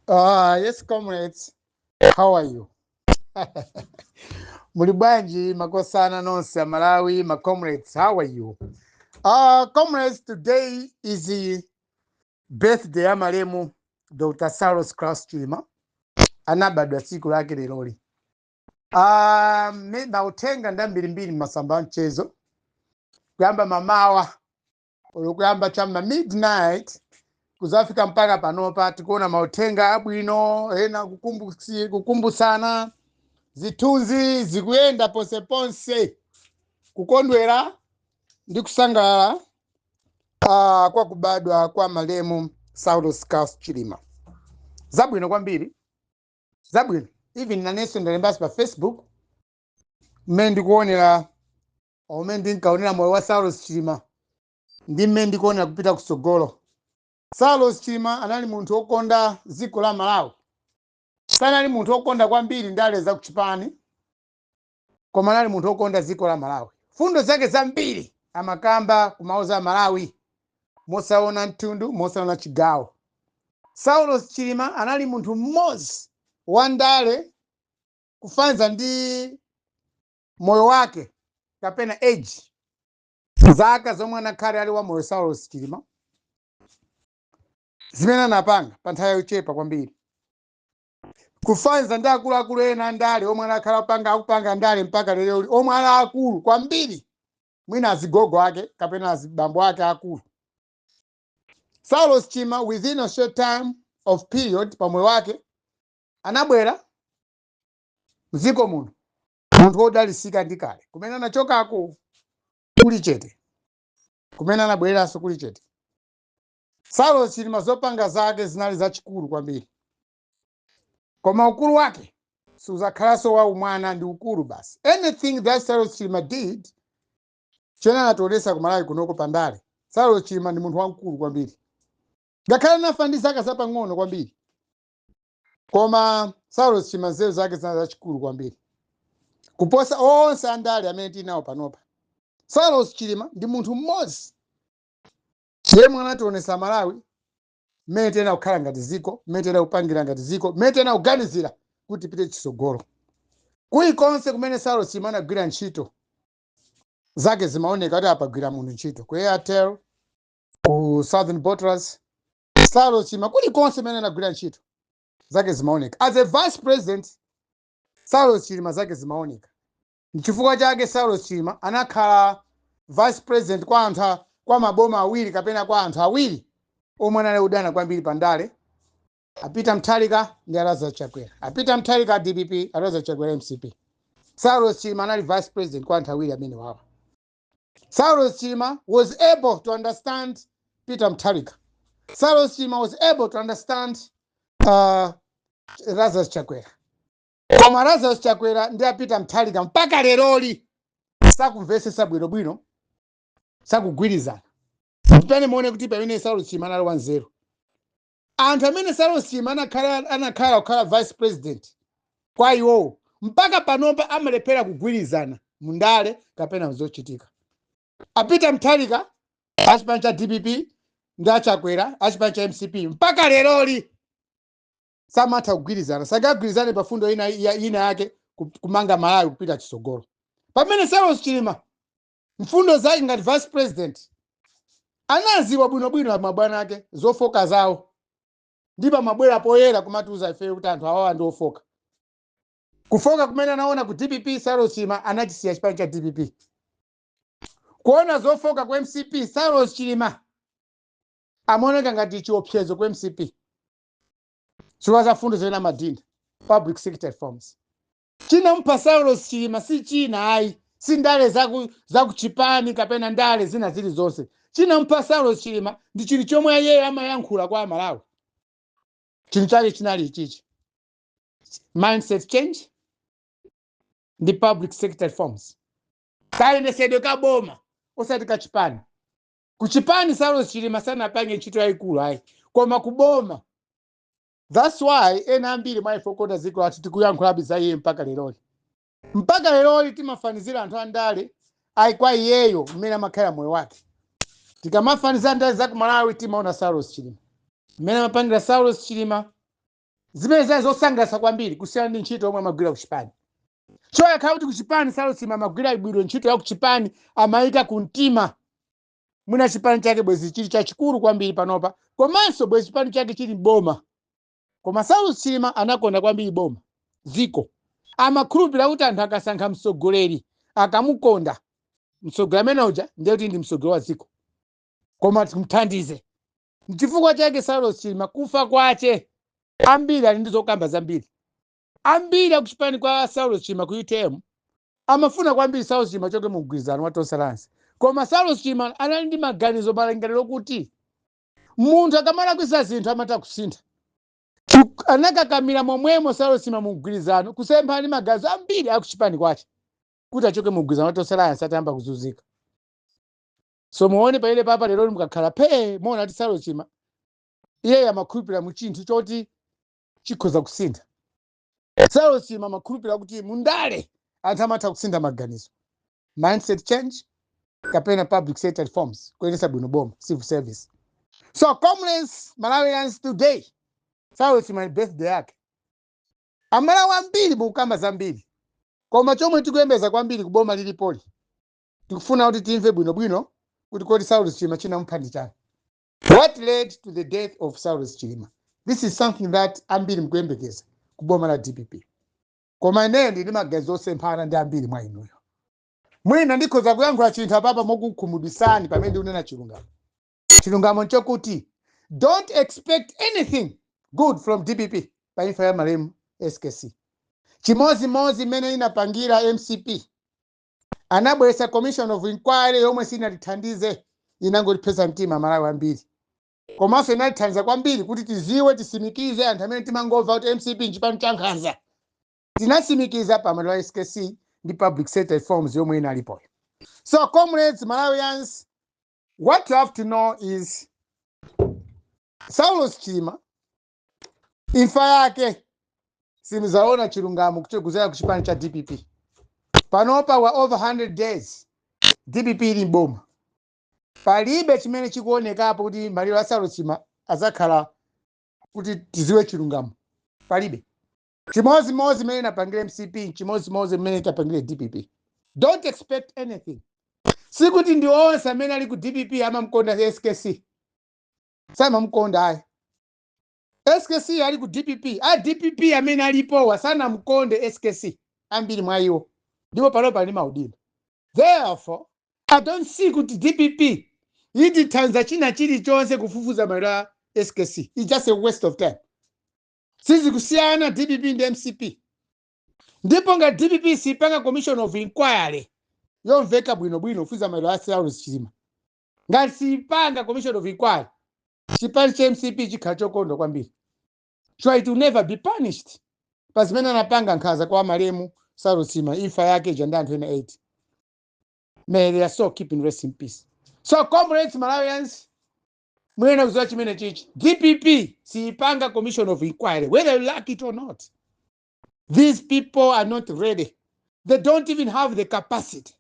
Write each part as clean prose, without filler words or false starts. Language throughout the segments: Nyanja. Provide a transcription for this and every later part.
Yes, comrades, how are you? Muli bwanji makosana nonse Malawi, my comrades, how are you? Comrades, today is the birthday ya malemu Dr. Saulos Klaus Chilima. Anabadwa tsiku lake leroli. Mauthenga ndi ambirimbiri masamba a mchezo. Kuyamba mamawa, kuyamba chamma midnight, kuzafika mpaka panopa tikuona mauthenga abwino, ena kukumbusana, zithunzi zikuyenda ponseponse, kukondwera ndi kusangalala kwa kubadwa kwa malemu Saulos Klaus Chilima. Zabwino kwambiri, zabwino. Even nanenso ndalembanso pa Facebook mmene ndikuonera, omwe ndinkaonera moyo wa Saulos Chilima ndi mmene ndikuonera kupita kutsogolo. Saulos Chilima anali munthu wokonda dziko la Malawi. Sanali munthu wokonda kwambiri ndale za kuchipani, koma anali munthu wokonda dziko la Malawi. Fundo zake zambiri amakamba kumauza Malawi mosaona mtundu, mosaona chigawo. Saulos Chilima anali munthu mmodzi wa ndale kufanza ndi moyo wake kapena age, zaka zomwe anakhale ali wa moyo Saulos Chilima, zimene anapanga pa nthawi yochepa kwambiri kufanza ndi akuluakulu ena andale omwe anakhala panga akupanga ndale mpaka lero, omwe ali akulu kwambiri, mwina azigogo ake kapena azibambo ake akulu. Saulos Chilima, within a short time of period pamoyo wake, anabwera mdziko muno munthu wodalisika ndi kale kumene anachokako kuli chete, kumene anabwereranso kuli chete. Saulos Chilima zopanga zake zinali zachikulu kwambiri, koma ukulu wake suzakhalanso wa umwana, ndi ukulu basi. Anything that Saulos Chilima did, chene anationesa kumalawi kunoko pandale, Saulos Chilima ndi munthu wamkulu kwambiri. Ngakhale anafa ndi zaka zapang'ono kwambiri, koma Saulos Chilima nzeru zake zinali zachikulu kwambiri kuposa onse andale amene tili nawo panopa. Saulos Chilima ndi munthu mmodzi yemwe anationesa Malawi mmene tena kukhala ngati ziko, mmene tena kupangira ngati ziko, mmene tena kuganizira kuti tipite chitsogolo. Kulikonse kumene Saulos Chilima anagwira ntchito zake zimaoneka kuti apagwira munthu ntchito. Ku Airtel, ku Southern Bottlers, Saulos Chilima kulikonse mmene anagwira ntchito zake zimaoneka. As a vice president, Saulos Chilima zake zimaoneka. Nchifukwa chake Saulos Chilima anakhala vice president kwa anthu kwa maboma awiri kapena kwa anthu awiri omwe anali kudana kwambiri pandale, a Peter Mutharika ndi Lazarus Chakwera. A Peter Mutharika DPP, Lazarus Chakwera MCP. Saulos Chilima anali vice president kwa anthu awiri amene wawa. Saulos Chilima was able to understand Peter Mutharika. Saulos Chilima was able to understand Lazarus Chakwera. Koma Lazarus Chakwera ndi a Peter Mutharika mpaka leroli sakumvesesa bwinobwino, sakugwirizana. Pamene muone kuti pamene Saulos Chilima anali wanzeru, anthu amene Saulos Chilima anakhala kukhala vice president kwa iwowo mpaka panopa amalephera kugwirizana mundale kapena zochitika. A Peter Mutharika achipani cha DPP ndi aChakwera achipani cha MCP mpaka leroli samatha kugwirizana, sangagwirizane pa fundo ina yake kumanga Malawi kupita chitsogolo. Pamene Saulos Chilima mfundo zake ngati vice president anaziwa bwinobwino mabwana ake zofoka zawo, ndipo amabwera poyera kumatiuza ifeyo kuti anthu awawa ndi ofoka. Kufoka kumene anaona ku DPP, Saulos Chilima anachisiya chipani cha DPP. Kuona zofoka ku MCP, Saulos Chilima amaoneka ngati chiopsezo ku MCP chifukwa za fundo zimene amadinda, public sector reforms. Chinamupha Saulos Chilima si china ayi, si ndale zakuchipani kapena ndale zina zilizonse. Chinamupha Saulos Chilima ndi chinthu chomwe iyeyo amayankhula kwa Amalawi. Chinthu chake chinali ichichi: mindset change ndi public sector reforms, kayendesedwe ka boma osati kachipani. Kuchipani Saulos Chilima sanapange ntchito yayikulu ayi, koma kuboma. That's why ena ambiri mwa ife okonda dziko lathu tikuyankhulabe za iye mpaka leroli. Mpaka leroli timafanizira anthu andale ayi kwa iyeyo mmene amakhala moyo wake. Tikamafanizira ndale za ku Malawi timaona Saulos Chilima, mmene amapangira Saulos Chilima. Zimene zinali zosangalatsa kwambiri kusiyana ndi ntchito yomwe amagwira ku chipani. Choyakhala kuti ku chipani Saulos Chilima amagwira bwino ntchito ya ku chipani, amayika ku mtima, mwina chipani chake bwezi chili chachikulu kwambiri panopa, komanso bwezi chipani chake chili boma. Koma Saulos Chilima anakonda kwambiri boma, ziko. Amakhulupirira kuti anthu akasankha mtsogoleri, akamukonda mtsogoleri amene uja, ndiye kuti ndi mtsogoleri wa dziko, koma timthandize. Nchifukwa chake Saulos Chilima kufa kwache ambiri ali ndi zokamba zambiri. Ambiri akuchipani kwa Saulos Chilima ku UTM amafuna kwambiri Saulos Chilima choke mu mgwirizano wa Tonse Alliance, koma Saulos Chilima anali ndi maganizo, malingaliro kuti munthu akamalakwisa zinthu amatha kusintha. Anakakamira momwemo Saulos Chilima mu mgwirizano, kusemphana ndi maganizo ambiri akuchipani kwache, kuti achoke mu mgwirizano wa Tonse Alliance atayamba kuzunzika. So muone paile papa lero mukakhala phee, muona kuti Saulos Chilima iyeyo amakhulupirira mu chinthu choti chikhoza kusintha. Saulos Chilima amakhulupirira kuti mundale anthu amatha kusintha maganizo, mindset change kapena public sector reforms, kuyendetsa bwino boma, civil service. So comrades, Malawians, today Saulos Chilima birthday yake. Amalawi ambiri mukukamba zambiri, koma chomwe tikuyembeza kwambiri kuboma lilipoli, tikufuna kuti timve bwinobwino kuti kodi Saulos Chilima chinamupha ndi chani? What led to the death of Saulos Chilima? This is something that ambiri mukuyembekeza kuboma la DPP. Koma ineyo ndili maganizo osemphana ndi ambiri mwa inuyo. Mwina ndikhoza kuyankhula chinthu apapa mokukhumudwisani pamene ndikunena chilungamo. Chilungamo nchokuti don't expect anything good from DPP pa imfa ya malemu SKC. Chimozimozi imene inapangira MCP, anabweretsa commission of inquiry yomwe sinatithandize, inangotiphetsa mtima Malawi ambiri. Komanso inatithandiza kwambiri kuti tiziwe, tisimikize anthu amene timangomva kuti MCP nchipani cha nkhanza. Tinasimikiza pamalo la SKC ndi public sector reforms yomwe inalipoyo. So comrades, Malawians, what you have to know is Saulos Chilima imfa yake simzaona chilungamo kuchokera ku chipani cha DPP. Panopa wa over 100 days DPP ili mboma, palibe chimene chikuonekapo kuti maliro a Saulos Chilima azakhala kuti tiziwe chilungamo, palibe. Chimozimozi imene inapangire MCP, chimozimozi imene itapangire DPP. Don't expect anything. Sikuti ndi onse amene ali ku DPP amamkonda SKC, samamukonda ayi. SKC ali ku DPP, a DPP amene alipowa sanamkonde SKC ambiri mwa iwo, ndipo panopa ali maudindo. Therefore I don't see kuti DPP itithandiza china chilichonse kufufuza maliro a SKC. It's just a waste of time. Sizikusiyana DPP ndi MCP. Ndipo nga DPP sipanga commission of inquiry yomveka bwinobwino kufufuza maliro a Saulos Chilima, ngati sipanga commission of inquiry, chipani cha MCP chikhala chokondwa kwambiri. So it will never be punished pa zimene anapanga nkhanza kwa malemu Saulos Chilima, imfa yake ija ndi anthu ena 8. May their soul keep in rest in peace. So comrades, Malawians, mwene kuziwa chimene chichi: DPP siipanga commission of inquiry, whether you like it or not. These people are not ready. They don't even have the capacity.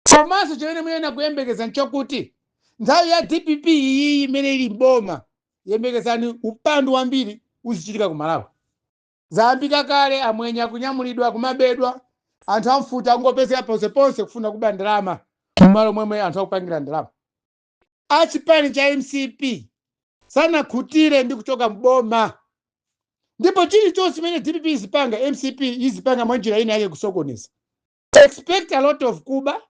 Komanso chimene muyena kuyembekeza nchokuti nthawi ya DPP iyi imene ili mboma, yembekezani upandu wambiri uzichitika ku Malawi. Zayambika kale, amwenye akunyamulidwa, kumabedwa, anthu amfuta akungopezeka ponseponse kufuna kuba ndalama mmalo momwe anthu akupangira ndalama. Achipani cha MCP sanakhutire ndi kuchoka mboma, ndipo chilichonse chimene DPP izipanga, MCP izipanga mwa njira ina yake kusokoneza. Expect a lot of kuba,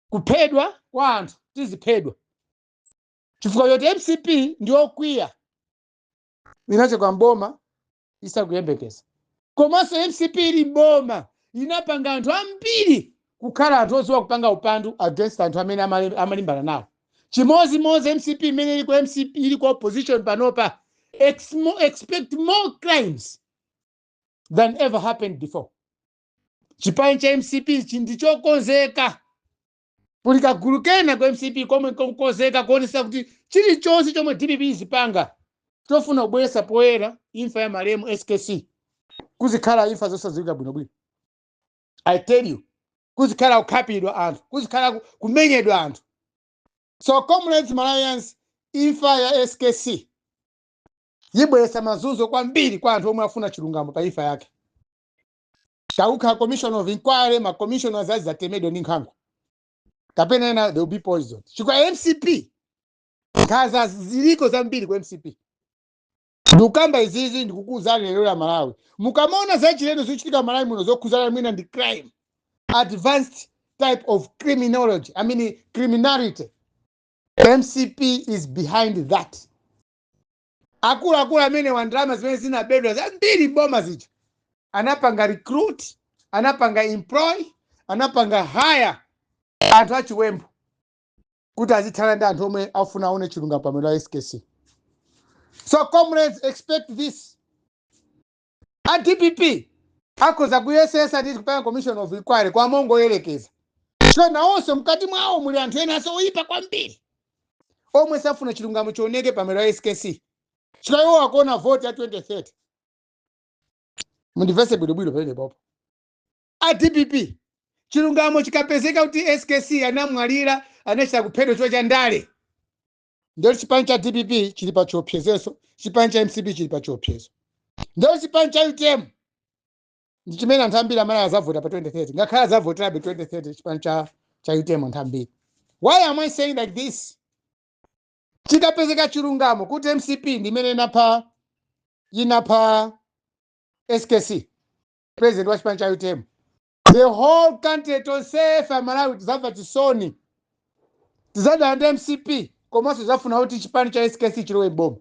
kuphedwa kwa anthu, tiziphedwa chifukwa choti MCP ndi okwiya, inachoka mboma isakuyembekeza. Komanso MCP ili mboma inapanga anthu ambiri kukhala anthu odziwa kupanga upandu against anthu amene amalimbana nawo. Chimozimozi MCP imene ili ku MCP, ili ku opposition panopa, expect more crimes than ever happened before. Chipani cha MCP ichi ndi chokonzeka. Kuli kagulu kena ku MCP komwe kokonzeka kuonesa kuti chilichonse chomwe DPP izipanga chofuna kubweretsa poyera imfa ya malemu SKC, kuzikhala imfa zosadziwika bwinobwino. I tell you, kuzikhala kukhapidwa anthu, kuzikhala kumenyedwa anthu. So comrades, Malawians, imfa ya SKC Yibweretsa mazunzo kwambiri kwa anthu omwe afuna chilungamo pa imfa yake. Takukhala commission of inquiry, ma commissioners azizatemedwa ndi nkhango kapena ena they will be poisoned, chifukwa MCP nkhanza ziliko zambiri ku MCP. Ndikukamba izizi, ndikukuwuzani lero la Malawi, mukamaona zachilendo zochitika Malawi muno zokhuzana mwina ndi crime, advanced type of criminology, I mean criminality, MCP is behind that. Akuluakulu amene wa ndalama zimene zinabedwa zambiri boma zija anapanga recruit, anapanga employ, anapanga hire anthu achiwembu kuti azithana ndi anthu omwe afuna aone chilungamo pamalo a SKC. So comrades, expect this. A DPP akhoza kuyesesa ndi kupanga commission of inquiry kwa mongoyerekeza, so nawonso mkati mwawo muli anthu ena aso oyipa kwambiri omwe safuna chilungamo chioneke pamalo a SKC, chifukwa iwo akuona vote ya 2030. Mundimvese bwinobwino pamene popo. A DPP, chilungamo chikapezeka kuti SKC anamwalira, anachita kuphedwa chifukwa cha ndale, ndiyo chipani cha DPP chili pa chiopsezo, chipani cha MCP chili pa chiopsezo, ndiyo chipani cha UTM ndi chimene anthu ambiri amene azavota pa 2030, ngakhale azavoterabe 2030 chipani cha UTM anthu ambiri. Why am I saying like this? Chikapezeka chilungamo kuti MCP ndi imene inapha SKC, president wa chipani cha UTM, the whole country, tonsefe Malawi tizamva chisoni, tizadana ndi MCP, komanso tizafuna kuti chipani cha SKC chilowe boma,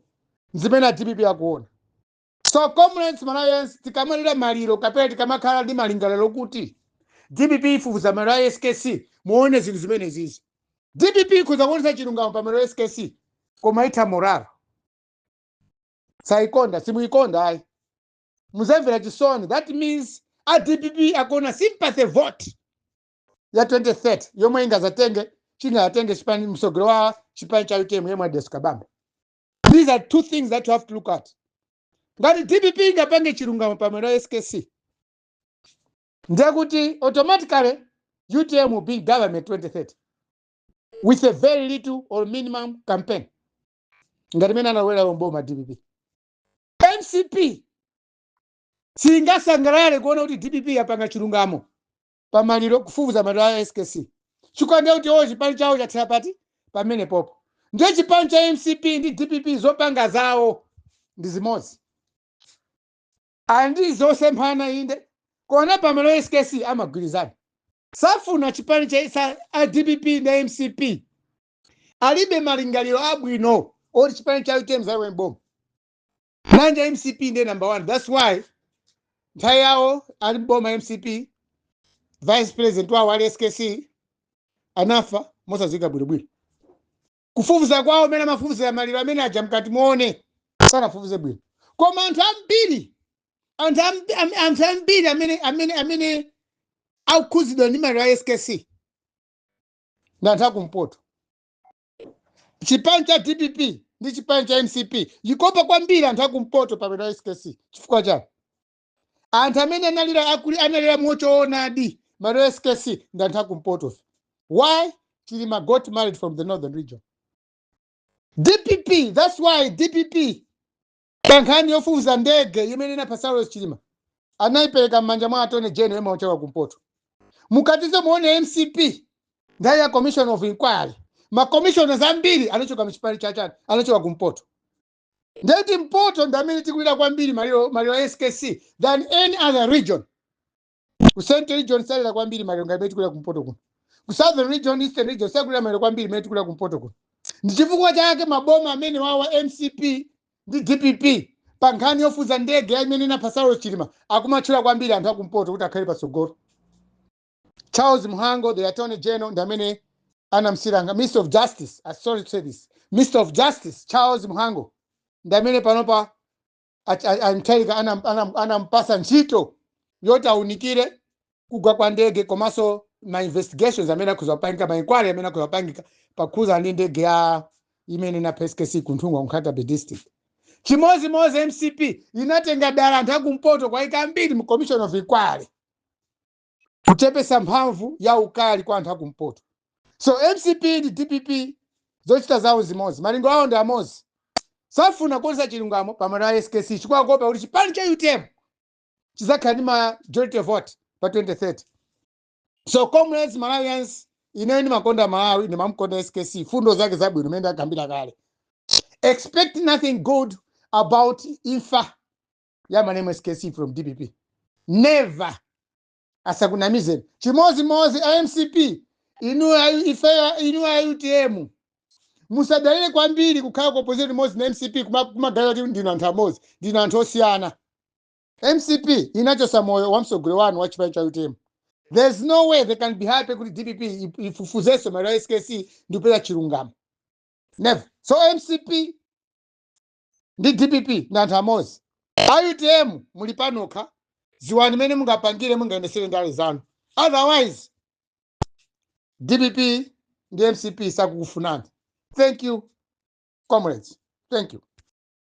zimene a DPP akuona. So comrades, Malawians, tikamalira maliro kapena tikamakhala ndi malingaliro kuti DPP ifufuza maliro a SKC, muone zinthu zimene zizi. DPP ikhoza kuonesa chilungamo pa maliro a SKC, koma itha morale sayikonda, simuyikonda ayi, muzamvera chisoni. That means a DPP akuona sympathy vote ya 2030 yomwe ingazatenge chingatenge chipani, msogolo wa chipani cha UTM yemwe a Dalitso Kabambe. These are two things that you have to look at. Ngati DPP ingapange chilungamo pamalo a SKC, ndiye kuti automatically UTM will be in government 2030 with a very little or minimum campaign, ngati mene analowera mboma DPP. MCP singasangalale kuona kuti DPP yapanga chilungamo pamaliro, kufufuza maliro a SKC, chifukwa ndiye kuti chipani chawo chathera pati pamene popo. Ndiye chipani cha MCP ndi DPP zopanga zawo ndi zimodzi andi zosemphana inde, kona pamalo a SKC amagwirizana, safuna chipani cha a DPP ndi MCP alibe malingaliro abwino oti chipani cha UTM zalowe mboma. Manja MCP ndiye number one. That's why nthawi yawo ali mboma MCP, vice president wawo ali SKC anafa mosadziwika bwinobwino. Kufufuza kwawo amene amafufuzira maliro amene aja, mkati muone, sanafufuze bwino, koma anthu ambiri, anthu ambiri amene akukhuzidwa ndi maliro a SKC ndi anthu akumpoto. Chipani cha DPP ndi chipani cha MCP yikopa kwambiri anthu akumpoto pamene a SKC. Chifukwa chani? Anthu amene analira akuli analira mochoonadi maliro a SKC ndi anthu akumpoto. Why? Chilima got married from the northern region. DPP, that's why DPP pa nkhani yofufuza ndege imene inapha Saulos Chilima anayipereka m'manja mwa attorney general yemwe wachoka kumpoto. Mukatizo muone MCP nthawi ya commission of inquiry, ma commissioners ambiri anachoka mchipani chachani, anachoka kumpoto. Ndeti mpoto ndi amene tikulira kwambiri maliro a SKC than any other region. Ku central region salira kwambiri maliro ngati imene tikulira kumpoto kuno. Ku southern region, eastern region sakulira maliro kwambiri imene tikulira kumpoto kuno. Ndi chifukwa chake maboma amene wawa MCP ndi DPP pa nkhani yofufuza ndege ya imene inapha Saulos Chilima akumatchula kwambiri anthu akumpoto kuti akhale patsogolo. Charles Mhango, the attorney general, ndi amene anamsiranga Minister of Justice, sorry to say this, Minister of Justice Charles Mhango ndi amene panopa a Mutharika anampasa ntchito yoti aunikire kugwa kwa ndege komanso ma investigations amene akhuza kupangika, ma inquiry amene akhuza kupangika pakhuza ndi ndege ya imene inapha SKC ku Nthungwa, ku Nkhata Bay district. Chimozimozi MCP inatenga dala anthu akumpoto kwayika ambiri mu commission of inquiry kuchepesa mphamvu ya ukali kwa anthu akumpoto. So MCP ndi DPP zochita zawo zimodzi, malingo awo ndi amodzi. Safuna kuonesa chilungamo pamaliro a SKC chifukwa kuopa kuti chipani cha UTM chizakhala ndi majority vote pa 2030. So comrades, Malawians, ineyo ndimakonda Malawi, ndimamkonda SKC, fundo zake zabwino mene ndagambira kale. Expect nothing good about imfa ya malemu SKC from DPP, never. Asakunamizeni. Chimozimozi MCP, inu ife, inu a UTM, musadalire kwambiri kukhala ku opposition limodzi na MCP kumagalira kuti ndinu anthu amodzi. Ndinu anthu osiyana. MCP inachosa moyo wa mtsogoleri wanu wa chipani cha UTM. There's no way they can be happy kuti DPP ifufuzenso maliro a SKC ndi kupeza chilungamo, never. So MCP ndi DPP ndi anthu amodzi. A UTM muli panokha, ziwani mene mungapangire, mungayendesere ndale zanu, otherwise DPP ndi MCP sakukufunani. Thank you, comrades, thank you.